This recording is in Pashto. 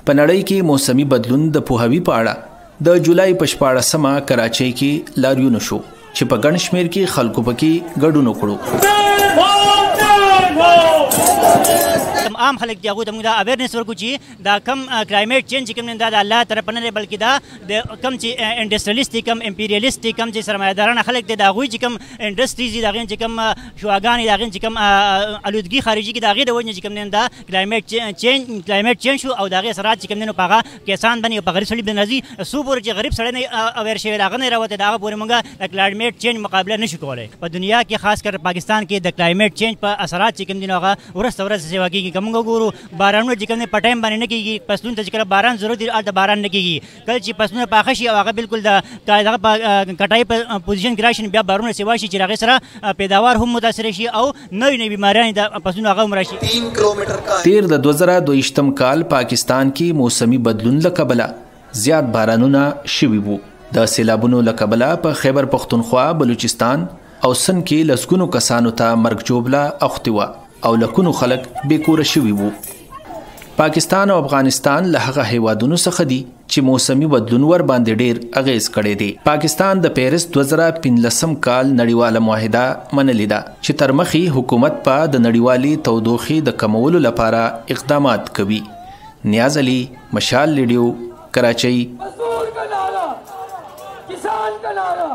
په نړۍ کې موسمي بدلون د پوهاوي په اړه د جولای په 16مه کراچۍ کې لاریون شو چې په ګڼ شمېر کې خلکو پکې ګډون وکړو. کوم عام خلک دي، هغه ته موږ دا اویرنس ورکو چې دا کم کلایمیټ چینج کوم نه دا د الله طرف نه دی، بلکې دا د کم چې انډسټریالیست دي، کم امپیریالیست دي، کم چې سرمایه‌دارانه خلک دي، دا هغوی چې کم انډسټریز دي، د هغې چې کم شعاګانې، د هغې چې کم آلودګي خارجي کې، د هغې د وجې چې کوم دی دا کلایمیټ چینج شو او د هغې اثرات چې کوم دی نو په هغه کسان باندې او په غریب سړي باندې راځي. څو پورې چې غریب سړی نه اویر شوی، د هغه نه راوتی، د هغه پورې موږ د کلایمیټ چینج مقابله نشو کولی. په دنیا کې، خاص کر پاکستان کې، د کلایمیټ چینج په اثرات چې کوم دي نو هغه ورځ تر ورځې سیوا کېږي. که موږ وګورو، بارانونه چې کوم دی په ټایم باندې نه کېږي. فصلونو ته چې کله باران ضرورت دی، هلته باران نه کېږي. کله چې فصلونه پاخه شي او هغه بالکل د دغه په کټای په پوزیشن کې راشي، بیا بارونه سیوا شي چې هغې سره پیداوار هم متاثر شي او نوې نوې بیماریانې د فصلونو هغه هم راشي. تیر د 2022 کال پاکستان کې موسمي بدلون له کبله زیات بارانونه شوي وو. د سیلابونو له کبله په خیبر پښتونخوا، بلوچستان او سند کې لسګونو کسانو ته مرګ ژوبله اوښتې وه او لکونو خلک بې کوره شوي وو. پاکستان او افغانستان له هغه هیوادونو څخه دي چې موسمي بدلون ور باندې ډیر اغیز کړی دی. پاکستان د پیرس 2015 کال نړیواله معاهده منلې ده چې تر مخې حکومت په د نړیوالې تودوخې د کمولو لپاره اقدامات کوي. نیاز علي، مشال ریډیو، کراچۍ. مزدور کا نعرہ، کسان کا نعرہ۔